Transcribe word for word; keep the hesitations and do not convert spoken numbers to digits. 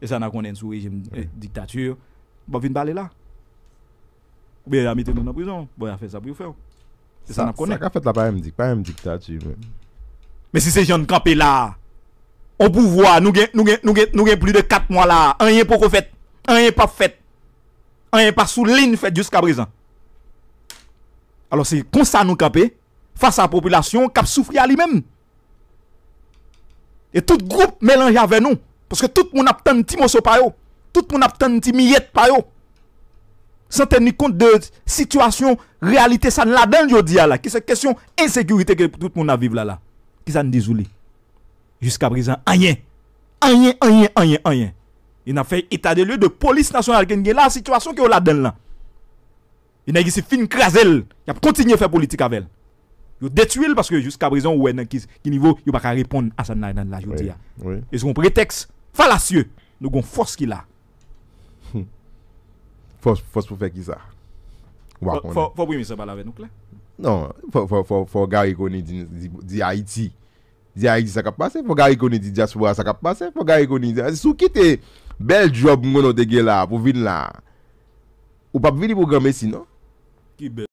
E sa n a konnen sou rejim eh, diktati, yo p ap vin pale la. Oubyen y a mete nou nan prizon, bon, y a fè sa pou yo fè w. E sa n ap Sa konnen. Ka fèt la pa menm dik, pa menm diktati menm. Men si se jan n kanpe la a, on pouvwa, nou gen, nou gen, nou gen, nou gen plis de kat mwa la a, anyen poko fèt, anyen p ap fèt, anyen pa sou liy fèt jiska prezan. Alò se konsa nou kanpe fas a popilasyon k ap soufri a li menm. E tout gwoup melanje avè nou. Paske tout moun ap tann ti moso pa yo. Tout moun ap tann ti miyèt pa yo. San teni kont de sitiyasyon, reyalite sa n ladan l jodi a la, ki se kesyon ensekirite ke tout moun ap viv la la. Kisa n di sou li? Jiska prezan, anyen. Anyen, anyen, anyen, anyen. E n ap fè eta de lye de polis nasyonal ke n gen la, sitiyasyon ke yo ladan l lan. E nèg isi fin kraze l, y ap kontinye fè politik avè l. Yo detwi l paske jiska prezan ou wè nan ki, ki nivo yo pa ka reponn a sa n ladan l la jodi a. Wi. E se yon pretèks falasye nou gon fòs ki la. Fòs, fòs pou fè kisa? Ou pa Fò, konnen. fò, fò premye sa pale avè nou klè. Non, fò, fò, fò, fò Gary Conille di, di, di Ayiti. Di Ayiti sa k ap pase. Fò Gary Conille di dyaspora sa k ap pase. Fò Gary Conille di, si w kite bèl djòb mwen nou te gen la pou vin la, ou p ap vini pou granmesi, non? Ki bèl.